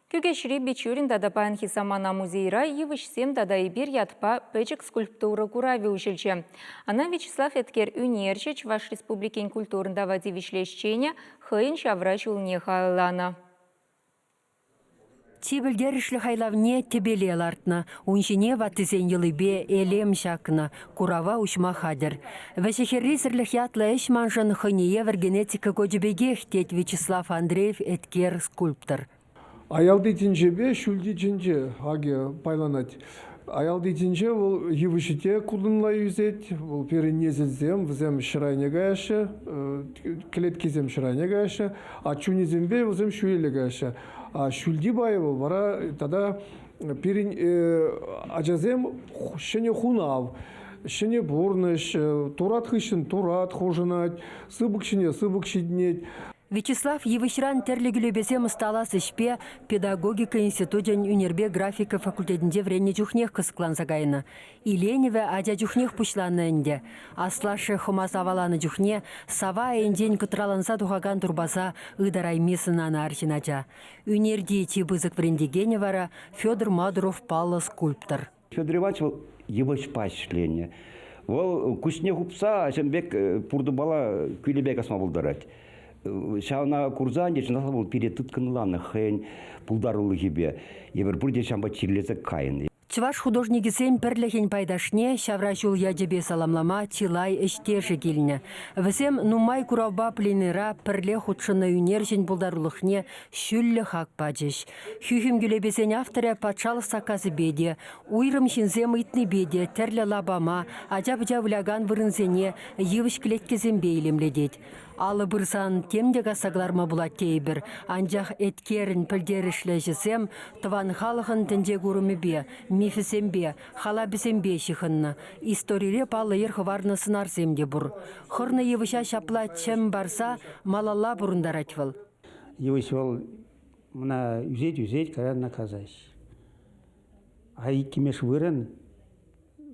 Кӳкеҫри Бичурин тата паянхи самана музейра Йывӑҫсем тата эпир ятпа пӗчӗк скульптура куравӗ уҫӑлчӗ. Ӑна Вячеслав Эткер ӳнерҫӗ, Чӑваш Республикин культурӑн тава тивӗҫлӗ ӗҫченӗ хӑйӗн ҫавра ҫулне халалланӑ. Чи пӗлтерӗшлӗ хайлавне тӗпеле лартнӑ, ун ҫине ваттисен йӑлипе элем ҫакнӑ, курава уҫма хатӗр. Вӗҫӗ-хӗррисӗрлӗх ятлӑ ӗҫ маншӑн хӑйне евӗр генетика кочӗ пекех, тет Вячеслав Андреев Эткер скульптор. Аялти тӗнчепе ҫӳлти тӗнче акӑ пайланать. Аялти тӗнче вӑл йывӑҫӗ те кутӑнла ӳсет, вӑл пирӗн несӗлсем, вӗсем ҫӗр айне каяҫҫӗ, кӗлеткисем ҫӗр айне каяҫҫӗ, а чунӗсемпе вӗсем ҫӳлелле каяҫҫӗ. А ҫӳлти пайӗ вӑл вара тата пирӗн ачасем ҫӗнӗ хунав, ҫӗнӗ пурнӑҫ, турат хыҫҫӑн турат хушӑнать, сыпӑк ҫине сыпӑк ҫитӗнет. Вячеслав йывӑҫран тӗрлӗ кӳлепесем ӑсталас ӗҫпе педагогика институчӗн ӳнерпе графика факультетӗнче вӗреннӗ чухнех кӑсӑкланса кайнӑ. Иленӗвӗ ача чухнех пуҫланнӑ ӗнтӗ. Аслашшӗ хӑма саваланӑ чухне сава айӗнчен кӑтраланса тухакан турпаса ытарайми сӑнанӑ арҫын ача. Ӳнерти чи пысӑк вӗрентекенӗ вара Федор Мадуров паллӑ скульптор. Федор Иванович вӑл йывӑҫпа ӗҫленӗ. Вӑл куҫне хупса ҫын пек пуртӑпала кӳлепе касма пултарать. Ҫавна курса ӗнтӗ чӑнах вӑл пире тыткӑнланӑ хӑйӗн пултарулӑхӗпе. Эпир пурте ҫавӑнпа чирлесе кайнӑ. Чӑваш художникӗсен пӗрлӗхӗн пайташне ҫавра ҫул ячӗпе саламлама чылай ӗҫтешӗ килнӗ. Вӗсем нумай куравпа пленэра пӗрле хутшӑннӑ ӳнерҫӗн пултарулӑхне ҫӳллӗ хак пачӗҫ. Хӳхӗм кӳлепесен авторӗ патшалӑх саккасӗпе те, уйрӑм ҫынсем ыйтнипе те тӗрлӗ лапама, ача-пӑча вылякан вырӑнсене йывӑҫ кӗлеткесемпе илемлетет. Алӑ пырсан тем те касса кӑларма пулать тейӗпӗр, анчах Эткерӗн пӗлтерӗшлӗ ӗҫӗсем тӑван халӑхӑн тӗнче курӑмӗпе, мифӗсемпе, халапӗсемпе ҫыхӑннӑ. Историре паллӑ йӗр хӑварнӑ сӑнарсем те пур. Хӑрнӑ йывӑҫа ҫапла чӗм парса малалла пурӑнтарать вӑл. Йывӑҫ вӑл мана ӳсет-ӳсет, кайран наказаҫ. А иккӗмӗш вырӑн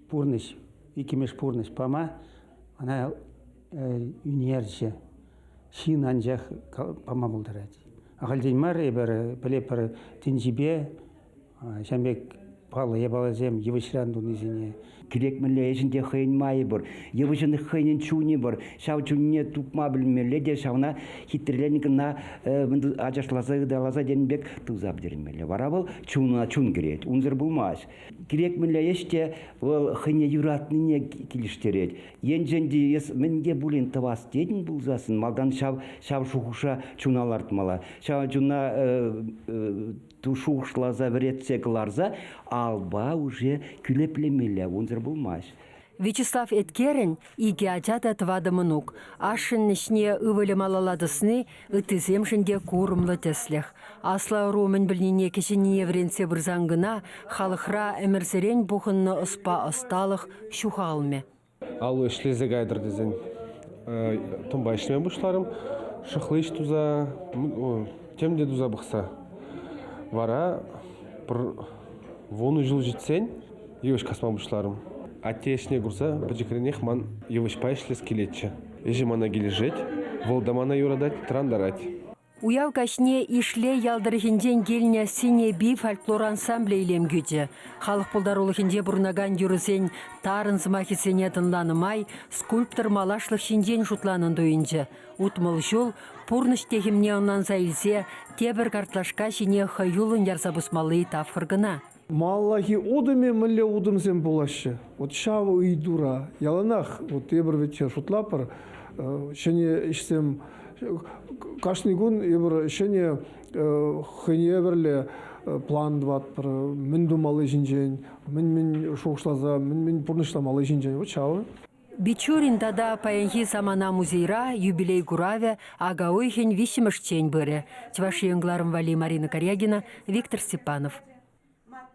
пурнӑҫ, иккӗмӗш пурнӑҫ пама ӑна ӳнерҫӗ, ҫын анчах пама пултарать. Ахальтен мар эпир пӗлетпӗр тӗнчипе ҫавӑн пек паллӑ япаласем йывӑҫран тунисене. Кирек мӗнле ӗҫӗн те хӑйӗн майӗ пур. Йывӑҫӑн хӑйӗн чунӗ пур. Ҫав чунне тупма пӗлмелле те ҫавна хитреленӗ кӑна ачашласа ыталаса тенӗ пек туса пӗтермелле. Вара вӑл чуна чун кӗрет. Унсӑр пулмасть. Кирек мӗнле ӗҫ те вӑл хӑйне юратнине килӗштерет. Енчен те эс мӗн те пулин тӑвас тетӗн пулсассӑн малтан ҫав ҫав шухӑша чуна лартмалла. Ҫав чуна шухӑшласа вӗретсе кӑларса алпа уже кӳлеплемелле, унсӑр пулмасть. Вячеслав Эткерӗн икӗ ача та тӑватӑ мӑнук. Ашшӗн ӗҫне ывӑлӗ малалла тӑсни ыттисемшӗн те курӑмлӑ тӗслӗх. Аслӑ ӑру мӗн пӗлнине кӗҫӗннине вӗрентсе пырсан кӑна халӑхра ӗмӗрсерен пухӑннӑ ӑспа ӑсталӑх ҫухалмӗ. Алло ӗҫлесе кайтӑр тесен тӑмпа ӗҫлеме пуҫларӑм. Шӑхлич туса, тем те туса пӑхса. Вара пӗр 10 ҫул ҫитсен йывӑҫ касма пуҫларӑм. Атте ӗҫне курса пӗчӗкренех ман йывӑҫпа ӗҫлес килетчӗ. Ӗҫӗ мана килӗшет, вӑл та мана юратать, тӑрантарать. Уяв каҫне Ишле ял тӑрӑхӗнчен килнӗ Синепи фольклор ансамблӗ илем кӳчӗ. Халӑх пултарулӑхӗнче пурӑнакан юрӑсен тарӑн сӑмахӗсене тӑнланӑ май скульптор малашлӑх ҫинчен шутланӑн туйӑнчӗ. 60 ҫул пурнӑҫ техӗмне ӑнланса илсе тепӗр картлашка ҫине хӑюллӑн ярса пусмалли тапхӑр кӑна. Малаллахи утӑмӗ мӗнле утӑмсем пулаҫҫӗ? Вот ҫав ыйтура яланах вот эпир вӗт шутлатпӑр, ҫӗнӗ ӗҫсем кашни кун эпир ҫӗнӗ хӑйне евӗрлӗ план тӑватпӑр, мӗн тумалли ҫинчен, мӗн-мӗн шухӑшласа, мӗн-мӗн пурнӑҫламалли ҫинчен. Вот ҫавӑ. Бичурин тата паянхи самана музейра юбилей куравӗ ака уйӑхӗн виҫҫӗмӗшчен пырӗ. Чӑваш Ен кӑларӑм валли Марина Карягина, Виктор Степанов.